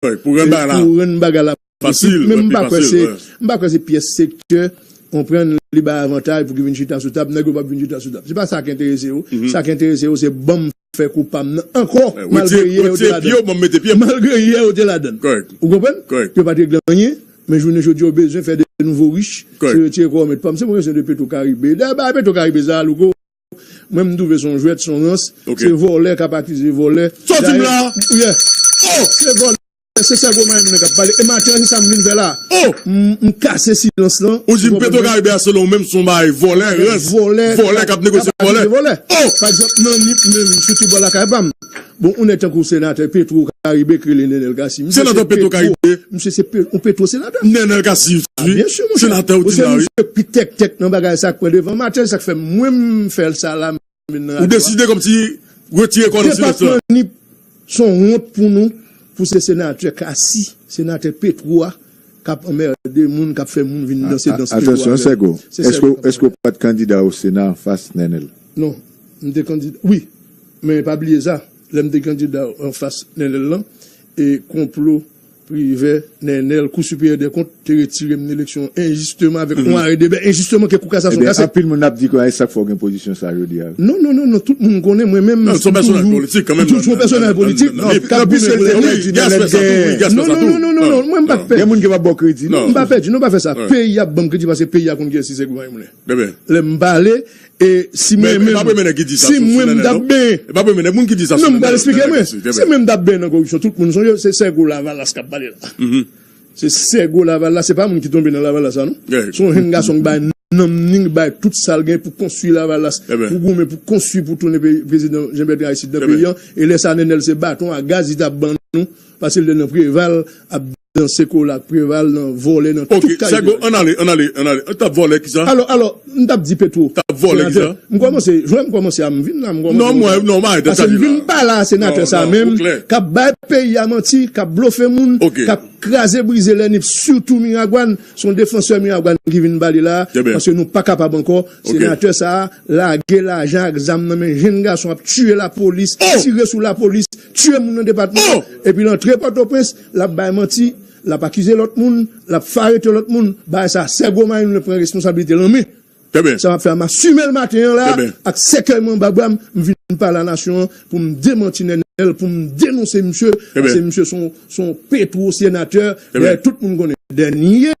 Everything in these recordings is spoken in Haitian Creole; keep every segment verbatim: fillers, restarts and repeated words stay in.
Pou rann bagay la fasil, men m pa kwè se m pa kwè se pyès sektè konprann li bay avantaj pou ki vin chita sou tab, nèg yo p ap vin chita sou tab. Se pa sa k enterese yo. Sa k enterese yo se ban m fè kou pa m nan ankò, malgre yè yo te ladan. Malgre yè yo te ladan. Ou konprann? Yo pa t regle anyen, men jounen jodi yo bezwen fè de nouvo rich, se retire kò yo met pa m. Se mwen kesyon de Petro Karibe. Dayè bagay Petro Karibe sa a, Louko, mwen m twouve se yon jwèt, se yon rans, se vòlè k ap akize vòlè. Sa w di m la? Se vòlè. Se sè gwo mayi moun nan k ap pale. E maten an, se sa m vin fè la. M kase silans lan. Ou di m Petro Karibe a selon ou menm se yon bagay vòlè, rans, vòlè k ap negosye vòlè. Pa egzanp, nan Nip menm, sitou bò lakay pa m. Bon, ou nèg tankou senatè Petro Karibe k rele Nenel Cassy. Senatè Petro Karibe. Misye se yon Petro senatè. Nenel Cassy, wi. Senatè ou di la, wi. Se misye pi tèktèk nan bagay sa k pran devan maten, sa k fè mwen m fè l sa la. Ou deside kòmsi retire kò nan silans lan. Depatman Nip se yon wont pou nou, pou se senatè Cassy, senatè Petro a, k ap anmède moun, k ap fè moun vin danse dans Petro a. Atansyon, Sègo. Èske w pa t kandida o Sena anfas Nenel? Non, m te kandida, wi. Men pa bliye sa, lè m te kandida anfas Nenel lan, e konplo Privè, Nenel, Kou Siperyè dè Kont te retire m nan eleksyon an enjisteman avèk yon arè de bè enjisteman ke Kou Kasasyon kase. Anpil moun ap di ke e sa k fè w gen pozisyon sa jodi a. Non, non, non, non, tout moun konnen mwen menm. Non, se yon pèsonaj politik kanmenm. Tou se yon pèsonaj politik k ap goumen pou lè. Non, non, non, non, non, mwen m pa pèdi. Gen moun ki pa ba w kredi, non. M pa pèdi, non, pa fè sa. Peyi a ap ban m kredi paske peyi a konn kiyès ki se Goumen Moulin. Lè m pale, E si mwen menm, si mwen m t ap benyen, non, m pral eksplike mwen. Si mwen m t ap benyen nan koripsyon, tout moun sonje, se Sègo Lavalas k ap pale la. Se Sègo Lavalas, se pa moun ki tonbe nan Lavalas la, non. Se yon jenn gason k bay nanm ni, bay tout sa l gen pou konstwi Lavalas, pou goumen, pou konstwi, pou tounen peyi, prezidan Jean Bertrand Aristide nan peyi an. E lè sa, Nenel se baton a gaz li t ap ban nou, paske l te nan Preval, ap danse kola ak Preval nan vòlè nan tout kalite. Sègo, ann ale, ann ale, ann ale. T ap vòlè kisa? Alò, alò, m t ap di Petro. T ap vòlè kisa? M kòmanse, jwè m kòmanse a, m vin la, m kòmanse. Non, mwen, non, m arete. Paske m vin pale a senatè sa menm, k ap bay peyi a manti, k ap blofe moun, k ap kraze brize lè Nip, sitou Miragwàn, se yon defansè Miragwàn ki vin pale la, paske nou pa kapab ankò. Senatè sa a lage lajan ak zam nan men jenn gason, ap tiye lapolis, tire sou lapolis, tiye moun nan depatman, epi l antre Pòtoprens, l ap bay manti, l ap akize lòt moun, l ap fè arete lòt moun. Bagay sa, Sègo Marimoulen pran responsablite l an men. Sa m ap fè a, m asime l maten an la, ak sèkèy mwen anba bra m, m vin pale a nasyon an pou m demanti Nenel, pou m denonse misye, paske misye se yon, se yon petwo senatè, dayè tout moun konnen. Dènye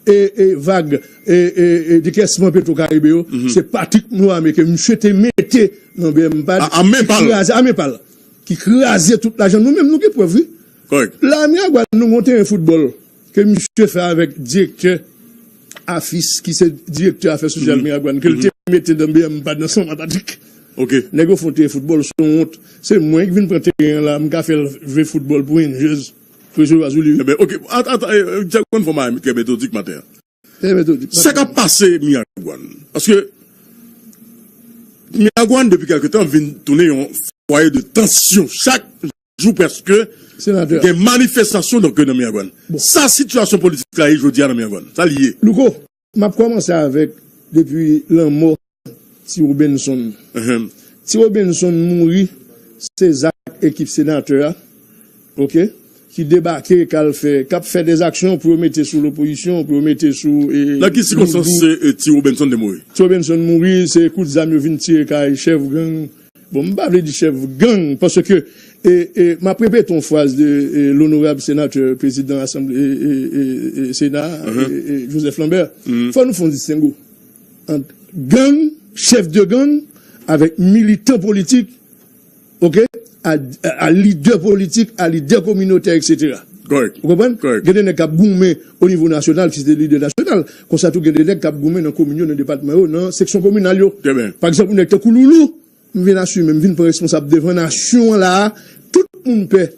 e, e vag e, e, e dekèsman Petro Karibe yo, se Patrick Noamé ke misye te mete nan B M pad, a men pa l, ki kraze tout lajan. Nou menm, nou gen prèv, wi. La, Miragwàn, nou gen yon teren foutbòl ke misye fè avèk direktè Afis, ki se direktè afè sosyal Miragwàn, ke l te mete nan B M pad ansanm a Patrick. Nèg yo fè yon teren foutbòl, se yon wont. Se mwen ki vin pran teren an la, m ka fè l jwe foutbòl pou Rangers. Presye Wazuli, wi. Ebyen, oke. At-, at-, e, e, Jackson fè yon bagay trè metodik maten an. Trè metodik. Sa k ap pase Miragwàn? Paske Miragwàn, depi kèlke tan, vin tounen yon fwaye de tansyon. Chak jou, prèske, gen manifestasyon, donk, nan Miragwàn. Sa sitiyasyon politik la ye jodi a nan Miragwàn? Sa l ye? Louko, m ap kòmanse avèk depi lanmò Ti Robenson. Ti Robenson mouri, se zak ekip senatè a, oke, ki debake, k al fè, k ap fè dèzaksyon pou yo mete sou lopozisyon, pou yo mete sou, e, nan ki sikonstans, e, Ti Robenson te mouri? Ti Robenson mouri, se kout zam yo vin tire kay chèf gang. Bon, m pa vle di chèf gang, paske, e, e, m ap repete yon fraz de, e, lonorab senatè, prezidan asanble, e, e, e, e, Sena a, e, e, Joseph Lambert. Fò nou fè yon distengo ant gang, chèf de gang, avèk militan politik, oke, a, a, a lidè politik, a lidè kominotè, etsetera. Ou konprann? Gen de nèg k ap goumen o nivo nasyonal, ki se te lidè nasyonal. Konsa tou, gen de nèg k ap goumen nan komin yo, nan depatman yo, nan seksyon kominal yo. Pa egzanp, yon nèg tankou Loulou, m vin asime, m vin pran responsab devan nasyon an la a, tout moun pè.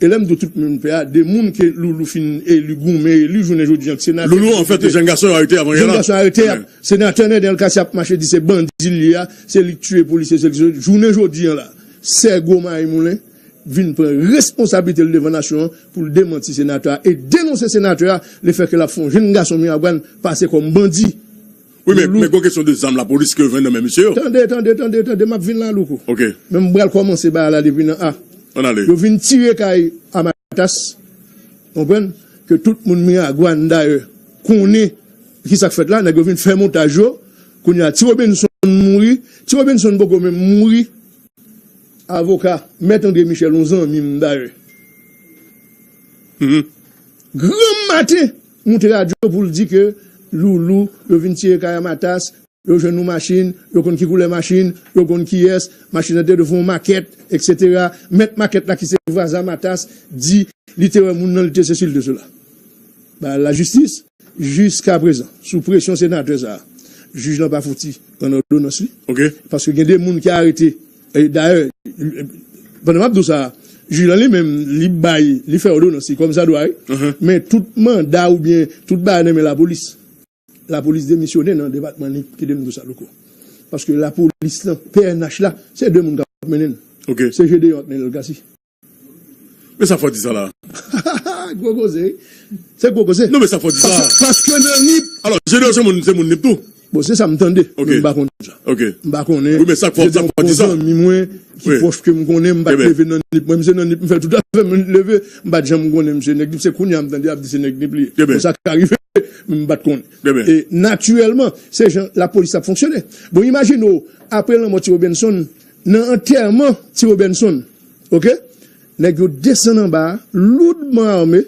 E lè m di w tout moun pè a, de moun ke Loulou fin eli, goumen eli, jounen jodi a, senatè. Loulou, an fèt, jèn gason yo arete avan yè la. Jèn gason arete a. Senatè Nenel Cassy ap mache di se bandi l ye a, se li k tiye polisye, se li k, jounen jodi a la. Sègo Marimoulen vin pran responsablite l devan nasyon an pou l demanti senatè a e denonse senatè a, lefètke l ap fè yon jèn gason Miragwàn pase kòm bandi. Wi, men, men gon kesyon de zam lapolis ke yo jwenn nan men misye yo. Tande, tande, tande, tande, m ap vin la, Louko. Oke. Men m pral kòmanse bagay la depi nan A. Ann ale. Yo vin tire kay Amatas, Konprann? Ke tout moun Miragwàn dayè konnen ki sa k fèt la, nèg yo vin fè montaj yo. Kounye a, Ti Robinson mouri. Ti Robinson poko menm mouri. Avoka, Mèt André Michel, yon zanmi m dayè. Granm maten, moute radyo pou l di ke Loulou, yo vin tire kay a Matas, yo jwenn yon machin, yo konn ki koulè machin, yo konn kiyès, machin nan te dwe fè yon makèt, etsetera. Mèt makèt la ki se vwazen Matas di li te wè moun nan, li te sesi, li te sela. Ba lajistis, jiskaprezan, sou presyon senatè sa a, jij lan pa fouti rann òdonans li. Paske gen de moun ki arete. E dayè, pandan m ap di w sa a, jij lan li menm, li bay, li fè òdonans li kòmsadwa, wi. Men tout manda oubyen tout bagay nan men lapolis. Lapolis demisyone nan depatman Nip, kite m di w sa, Louko. Paske lapolis lan, P N H la, se de moun k ap mennen l. Se Gedeon ak Nenel Cassy. Men sa k fè w di sa la? Gwo koze, wi. Se gwo koze. Non, men sa k fè w di sa? Paske, paske nan Nip. Alò, Gedeon se moun, se moun Nip tou? Bon, se sa m tande. Men m pa konn sa. M pa konnen. Wi, men sa k fè w, sa k fè w di sa? Gedeon se yon bon zanmi mwen, ki pwòch ke m konnen, m pa t leve nan Nip. Mwen, m se nan Nip, m fè tout afè m leve, m pa t janm konnen misye nèg Nip. Se kounye a m tande y ap di se nèg Nip li ye. Bon, sa ka rive, men m pa t konnen. E natirèlman, se jan lapolis ap fonksyone. Bon, imajine w, apre lanmò Ti Robinson, nan antèman Ti Robinson, oke? Nèg yo desann anba a, loudman ame,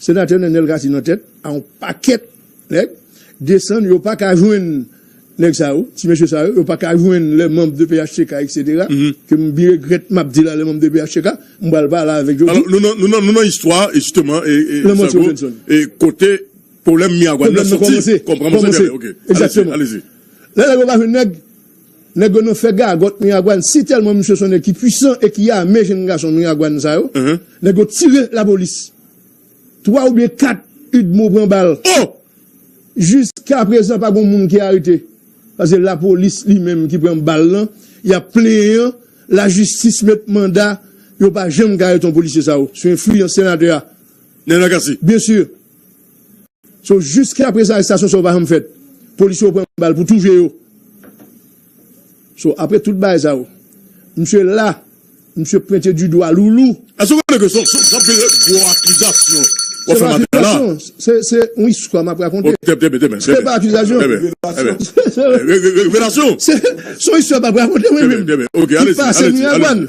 senatè Nenel Cassy nan tèt, a yon pakèt nèg, desann, yo pa ka jwenn nèg sa yo, ti mesye sa yo, yo pa ka jwenn les membres de P H T K, etsetera, ke m byen regrèt m ap di la, les membres de P H T K, m pral pale avèk yo tou. Alò, nou nan, nou nan, nou nan istwa, e jisteman, e, e, Sango, e kote pwoblèm Miragwàn nan soti, kòmanse, kòmanse. Egzakteman. Alezi. Lè nèg yo pa jwenn nèg, nèg yo nan fè gagòt Miragwàn, si tèlman misye se yon nèg ki pwisan e ki ame jenn gason Miragwàn sa yo, nèg yo tire lapolis. Twa oubyen kat UDMO pran bal. Jiskaprezan, pa gen moun ki arete. Paske lapolis li menm ki pran bal lan, y ap plenyen, lajistis met manda, yo pa janm ka arete yon polisye sa yo, sou enfliyans senatè a. Nenel Cassy. Byen si. So, jiskaprezan, arestasyon sa yo pa janm fèt. Polisye yo pran bal pou touye yo. So, apre tout bagay sa yo, misye la, misye pwente di dwa Loulou. Èske w konnen ke se, se, se anpil gwo akizasyon w ap fè maten an la? Se pa akizasyon, se, se yon istwa m ap rakonte. Se pa akizasyon. Se, se, se yon istwa m ap rakonte mwen menm. Ki pase Miragwàn.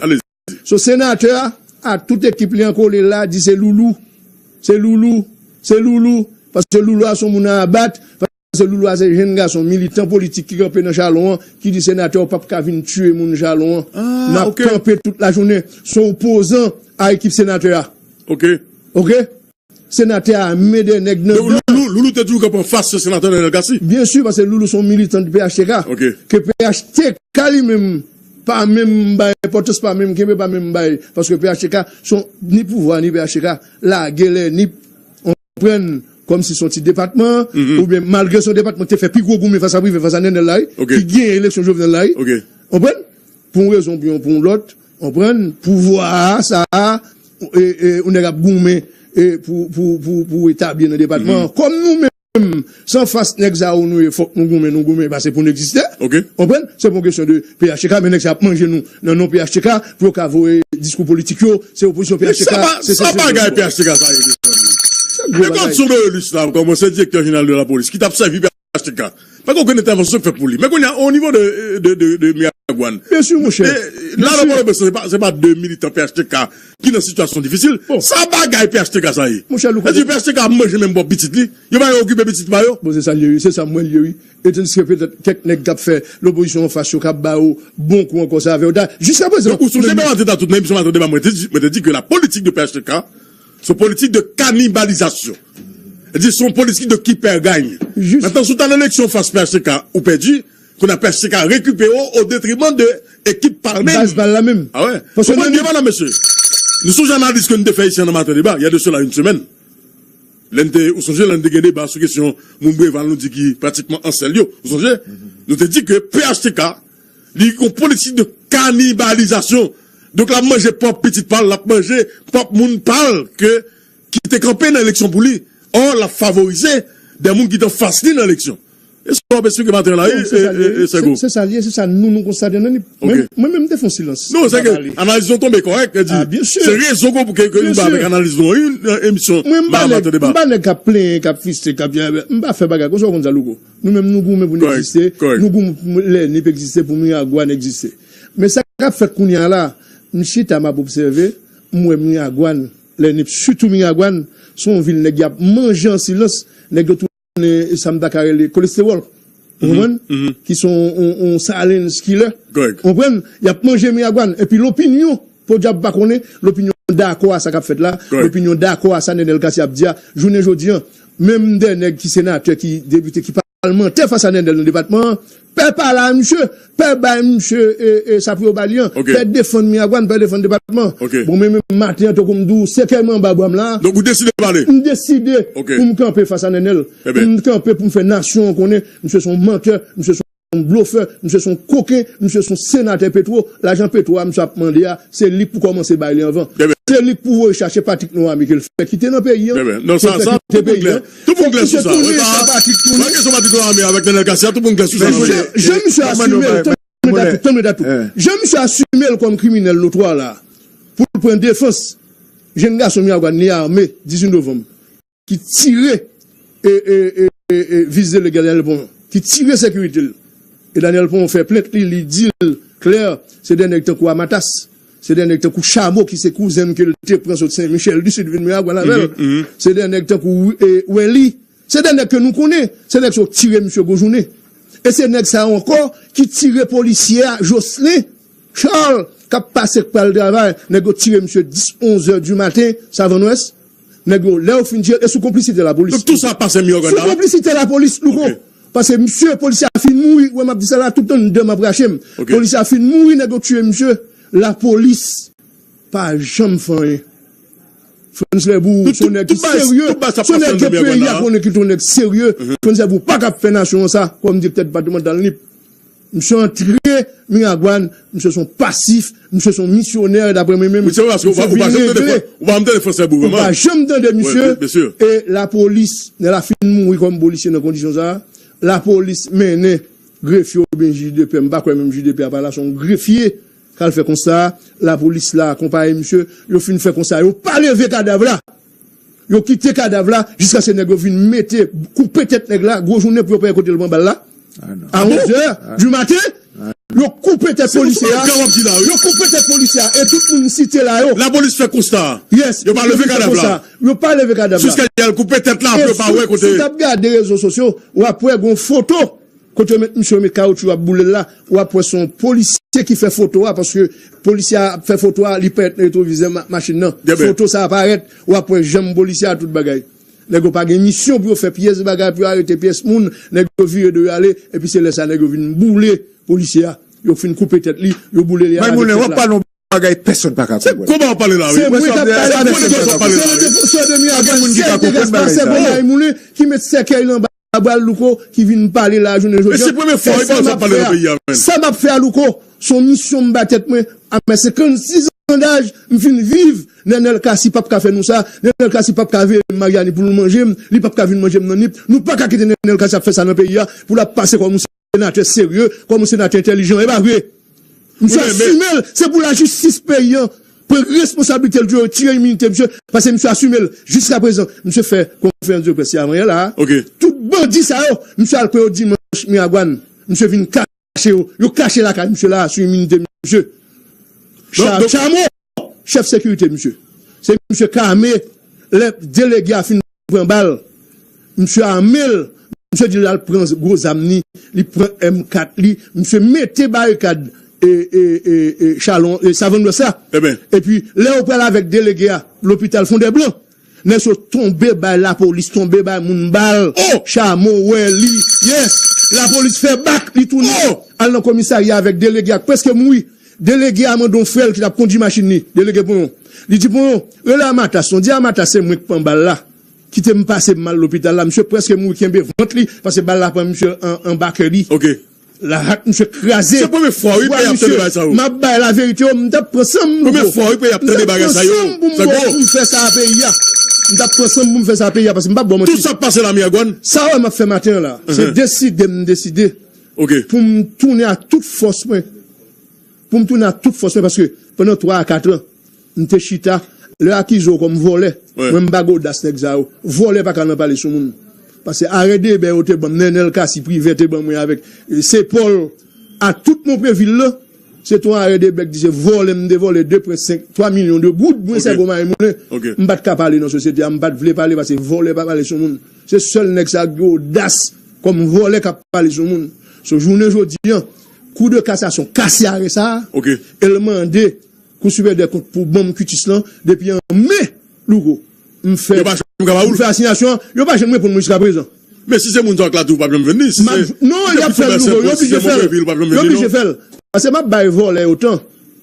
So, senatè a, ak tout ekip li an kole la, di se Loulou. Se Loulou. Se Loulou. Paske Loulou a se yon moun a abat. Paske Loulou a se jenn gason militan politik ki kanpe nan Chalon an, ki di senatè w p ap ka vin tiye moun Chalon an. M ap kanpe tout lajounen. Se yon opozan a ekip senatè a. Oke. Senatè a ame de nèg nan dan. Donk, Loulou, Loulou te toujou kanpe anfas senatè Nenel Cassy? Byen si, paske Loulou se yon militan de P H T K. Ke P H T K li menm pa menm bay enpòtans, pa menm kenbe, pa menm bay. Paske P H T K, se yon, ni pouvwa, ni P H T K, lage lè Nip, konprann, kòmsi se yon ti depatman, oubyen malgre se yon depatman ki te fè pi gwo goumen fas a Prive, fas a Nenel la, wi, ki genyen eleksyon Jovenel la, wi. Konprann? Pou yon rezon, pou yon, pou yon lòt, konprann, pouvwa a, sa a, e, e, yon nèg ap goumen, e, pou, pou, pou, pou etabli nan depatman an. Kòm nou menm, se anfas nèg sa yo nou ye, fòk nou goumen, nou goumen, paske pou nou egziste. Konprann? Se pa yon kesyon de P H T K, men nèg sa ap manje nou nan non P H T K, pou yo ka voye diskou politik yo, se opozisyon P H T K, se, se, se, se, P H T K sa ye, mezanmi. Se gwo bagay. Edward Sodoelus la, kòm ansyen direktè jeneral de lapolis, ki t ap sèvi P H T K. Pa gen okenn entèvansyon k fèt pou li. Men kounye a, o nivo de, de, de, de Miragwàn. Byen si, monchè. E, la, nan Pòtoprens, se pa, se pa de militan P H T K ki nan sitiyasyon difisil. Sa bagay P H T K sa ye. Monchè, Louko. Sa di P H T K ap manje menm pwòp pitit li. Yo pa okipe pitit pa yo. Bon, se sa l ye, wi. Se sa m wè l ye, wi. E tandiske petèt kèk nèg k ap fè lopozisyon anfas yo k ap ba yo bon kou ankò sa avè yo. Da-, jiskaprezan. Donk, ou sonje nan maten an tout nan emisyon Maten Deba, mwen te di, mwen te di ke la politik de P H T K, se yon politik de kanibalizasyon. Li di se yon politik de qui perd gagne. Mentnan, si w t al nan eleksyon fas P H T K, ou pèdi, kounye a P H T K rekipere w au détriment de ekip pa l menm. Baz pa l la menm. Ah ouais. Konprann byen, mesye. Nou sonje analiz ke nou te fè isi nan Maten Deba, il y a de cela une semaine. Lè n te, ou sonje, lè n te gen deba sou kesyon moun Preval, nou di ki pratikman ansèl yo. Ou sonje? Nou te di ke P H T K, li gen yon politik de kanibalizasyon. Donk, l ap manje pwòp pitit pa l, l ap manje pwòp moun pa l ke, ki te kanpe nan eleksyon pou li. Ò, l ap favorize de moun ki te anfas li nan eleksyon. E sa w ap esplike maten an la, wi, e, e, e, Sego. Se sa l ye, se sa nou, nou konstate nan li. Mwen menm, m te fè yon silans. Non, se ke analiz nou tonbe kòrèk, e di, se rezon ke, ke nou bay avèk analiz nou, wi, nan emisyon Maten Deba. Mwen, m pa nèg k ap plenyen, k ap fiste, k ap, m pa fè bagay konsa, w konn sa, Louko. Nou menm, nou goumen pou n egziste, nou goumen pou lè nip egziste, pou Miragwàn egziste. Men sa k ap fèt kounye a la, m chita, m ap obsève, m wè Miragwàn, lè nip, sitou Miragwàn, se yon vil nèg y ap manje an silans, nèg yo tounen sa m ta ka rele kolestewòl. Ou konprann? Ki se yon, yon, yon silence killer. Ou konprann? Y ap manje Miragwàn. Epi lopinyon, podyab pa konnen, lopinyon dakò a sa k ap fèt la, lopinyon dakò a sa Nenel Cassy ap di a. Jounen jodi a, menm de nèg ki senatè, ki depite, ki palmantè fas a Nenel nan depatman an, pè pale a misye, pè bay misye, e, e, sa pou yo ba li an, pè defann Miragwàn, pè defann depatman. Bon, men, men maten an, tankou m di w, se kè m anba bra m la. Donk, ou deside pale? M deside pou m kanpe fas a Nenel. Pou m kanpe, pou m fè nasyon an konnen, misye se yon mantè, misye se yon blofè, misye se yon koken, misye se yon senatè Petwo. Lajan Petwo a misye ap mande a, se li k pou kòmanse bay li anvan. Se li k pou voye chache Patrick Noamy ke l fè kite nan peyi an. Ke l fè kite peyi an. Tout moun klè sou sa. Wi, pa kesyon Patrick Noamy avèk Nenel Cassy a, tout moun klè sou sa. Jan misye asime l, tann mwen ta tout, tann mwen ta tout. Jan misye asime l kòm kriminèl notwa la, pou l pran defans jenn gason Miragwàn li ame, dizuit novanm, ki tire, e, e, e, e, e, vis delege Daniel Pon, ki tire sekirite l. E Daniel Pon fè plent li, li di l klè, se de nèg tankou Amatas, se de nèg tankou Chamo ki se kouzen m ke l te pran sot Sen Michèl di Sid vin Miragwàn avè l. Se de nèg tankou, e, Welly, se de nèg ke nou konnen, se nèg sa yo tire misye gwo jounen. E se nèg sa yo ankò ki tire polisye a, Jocelyn Charles, k ap pase, k pral travay, nèg yo tire misye dis, onz è di maten, Savann Wès. Nèg yo, lè yo fin tire, e sou konplisite lapolis. Donk, tout sa pase Miragwàn la? Sou konplisite lapolis, Louko. Paske misye, polisye a fin mouri, wè m ap di sa la, tout anndan m ap rache m. Polisye a fin mouri, nèg yo tiye misye, lapolis pa janm fè anyen. Frantz Lèbou, se yon nèg ki serye, se yon nèg ke peyi a konnen ki se yon nèg serye. Frantz Lèbou pa ka ap fè nasyon an sa, kòm direktè depatmantal nip. Misye antre Miragwàn, misye se yon pasif, misye se yon misyonè, daprè mwen menm. Misye vin regle. Ou pa janm tande Frantz Lèbou, vrèman. Ou pa janm tande misye. E lapolis, lè l a fin mouri kòm polisye nan kondisyon sa a, lapolis mennen grefye oubyen jij de pè, m pa kwè menm jij de pè a pa la, se yon grefye k al fè konsta a, lapolis la akonpaye misye, yo fin fè konsta, yo pa leve kadav la. Yo kite kadav la jiskaske nèg yo vin mete, koupe tèt nèg la, gwo jounen pou yo pa wè kote l pran bal la. A onz è di maten, yo koupe tèt polisye a. Yo koupe tèt polisye a. E tout moun site la yo. Lapolis fè konsta a. Yes. Yo pa leve kadav la. Yo pa leve kadav la. Jiskaske y al koupe tèt la, pou yo pa wè kote. Si w t ap gade rezo sosyo, w ap wè gon foto kote yo met misye, yo met kawotchou, yo ap boule l la, w ap wè se yon polisye ki fè foto a, paske polisye a ap fè foto a, li parèt nan retwovizè ma-, machin nan. Foto sa a parèt, w ap wè janm polisye a, tout bagay. Nèg yo pa gen misyon pou yo fè pyès bagay, pou yo arete pyès moun, nèg yo vire do yo ale, epi se lè sa a nèg yo vin boule polisye a. Yo fin koupe tèt li, yo boule li avèk tèt la. Bagay pèsonn pa ka konprann. Se konba w pale la, wi. Se mwen k ap pale la, mesye. Se le défenseur de Miragwàn, Serge Gaspard, Sègo Marie Moulin, ki met sèkèy l anba bra l, Louko, ki vin pale la jounen jodi a. E se premye fwa, wi, sa m ap fè a, Louko, se yon misyon m ba tèt mwen. A mwen senkannsis an daj, m fin viv. Nenel Cassy p ap ka fè nou sa. Nenel Cassy p ap ka veye Mariani pou l manje m. Li p ap ka vin manje m nan nip. Nou pa ka kite Nenel Cassy ap fè sa nan peyi a, pou l ap pase kòm yon senatè serye, kòm yon senatè entèlijan. E pa vre. Misye asime l, se pou lajistis peyi an pran responsablite l, yo retire iminite misye, paske misye asime l. Jiskaprezan, misye fè konferans de près avan yè la a. Tout bandi sa yo, misye al pran yo dimanch Miragwàn. Misye vin kache yo. Yo kache lakay misye la a sou iminite misye. Cha-, Chamo, chèf sekirite misye. Se misye k ame lè delege a fin pran bal. Misye ame l. Misye di l al pran gwo zam li. Li pran M kat li. Misye mete barikad, e, e, e, e, Chalon, e, Savann Lwès la. Epi, lè yo pral avèk delege a, lopital Fondèblan, nèg yo tonbe bay lapolis, tonbe bay moun bal. Chamo wè li. Yes. Lapolis fè bak, li tounen. Al nan komisarya avèk delege a k prèske mouri. Delege a mande yon frè l ki t ap kondui machin li, delege Ponyon. Li di Ponyon, rele Amatas non, di Amatas se mwen k pran bal la. Kite m pase m al lopital la, misye prèske mouri, kenbe vant li, paske bal la pran misye an, anba kè li. Larat misye kraze. Se premye fwa, wi, peyi ap tande bagay sa yo. M ap bay laverite, m t ap pran san m pou m fè sa a peyi a. M t ap pran san m pou m fè sa peyi a, paske m p ap ba w manti. Tout sa k pase la, Miragwàn? Sa w wè m ap fè maten an la, se deside m deside pou m tounen ak tout fòs mwen. Pou m tounen ak tout fòs mwen, paske pandan twa a kat an, m te chita, lè yo akize w kòm vòlè, mwen m pa gen odas nèg sa yo. Vòlè pa ka nan pale sou moun. Paske arè de bè yo te ban m, Nènèl Cassy Privert te ban mwen avèk, e, Sepòl, a tout Monprevil la, se te yon arè de bè ki di se vòlè m te vòlè de pwen senk, twa milyon de goud, mwen Sègo Marie Moulin. M pa t ka pale nan sosyete a, m pa t vle pale, paske vòlè pa pale sou moun. Se sèl nèg sa ki gen odas kòm vòlè k ap pale sou moun. So, jounen jodi an, Kou de kasasyon kase arè sa a, e l mande Kou Siperyè dè Kont pou ban m kitis lan, depi an me, Louko, m fè, m fè asinyasyon an, yo pa janm reponn mwen jiskaprezan. Men si se moun sa k la tou, w p ap janm jwenn li. Si se, non, y ap fè l, Louko, yo oblije fè l. Yo oblije fè l. Paske m ap bay vòlè yo tan.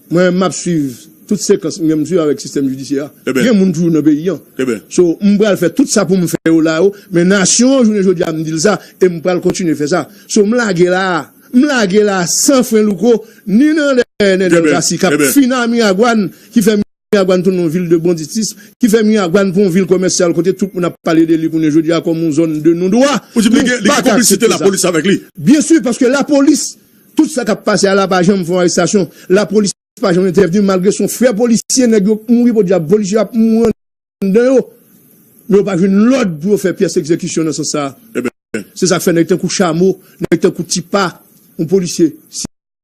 Mwen, m ap swiv tout sekans, m gen m swiv avèk sistèm jidisyè a. Gen moun toujou nan peyi an. So, m pral fè tout sa pou m fè yo la yo, men nasyon an, jounen jodi a, m di l sa, e m pral kontinye fè sa. So, m lage la a. M lage la san fren, Louko, ni nan dèyè Nènèl Cassy k ap fin a Miragwàn, ki fè Miragwàn tounen yon vil de banditis, ki fè Miragwàn pou yon vil komèsyal kote tout moun ap pale de li kounye jodi a kòm yon zòn de non dwa. Ou di m li gen, li gen konplisite lapolis avèk li? Byen si, paske lapolis, tout sa k ap pase a la pa janm fè yon arestasyon. Lapolis pa janm entèvni, malgre se yon frè polisye, nèg yo mouri podyab, polisye ap mouri anndan yo. Men yo pa jwenn lòd pou yo fè pyès egzekisyon nan sans sa a. Se sa k fè nèg tankou Chamo, nèg tankou Tipa, yon polisye,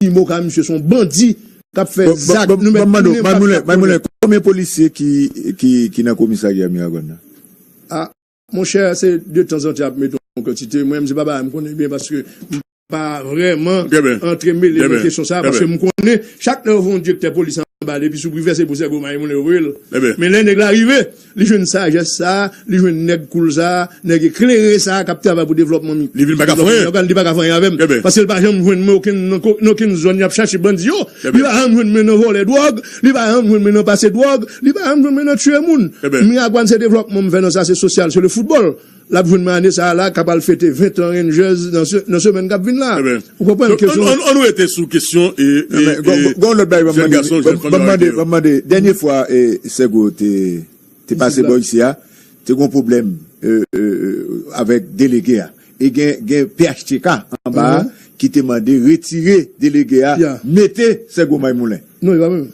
Simo ka misye se yon bandi k ap fè zak, nou mèt tounen, pa t ka konnen. Konbyen polisye ki, ki, ki nan komisarya Miragwàn nan? A, monchè, se de tanzantan y ap mete yon kantite. Mwen menm, se pa bagay m konnen byen, paske pa vrèman antremele nan kesyon sa a, paske m konnen chak lè yo voye yon direktè polis anba, depi sou Privè, se pou Sègo Marie Moulin yo voye l. Men lè nèg la rive, li jwenn sajès sa a, li jwenn nèg koul sa a, nèg eklere sa a k ap travay pou devlòpman mi-, li vin pa ka fè anyen. Li pa ka fè anyen avè m. Paske l pa janm jwenn mwen okenn, nan ko-, nan okenn zòn y ap chache bandi yo. Li pa janm jwenn mwen nan vòlè dwòg, li pa janm jwenn mwen nan pase dwòg, li pa janm jwenn mwen nan tiye moun. Miragwàn se devlòpman m fè nan sa, se sosyal, se le foutbòl. L ap jwenn mwen ane sa a la, k ap al fete ven tan Rangers nan se-, nan semèn k ap vin la. Ou konprann kesyon? Ann, ann, ann rete sou kesyon e, e, e, jèn gason, jèn fanm yo arete yo. Ban m mande, ban m mande, dènye fwa, e, Sègo te, te pase bò isi a, te gen pwoblèm, e, e, e, avèk delege a. E gen, gen P H T K anba a ki te mande retire delege a, mete Sègo Marie Moulin. Non, li pa menm.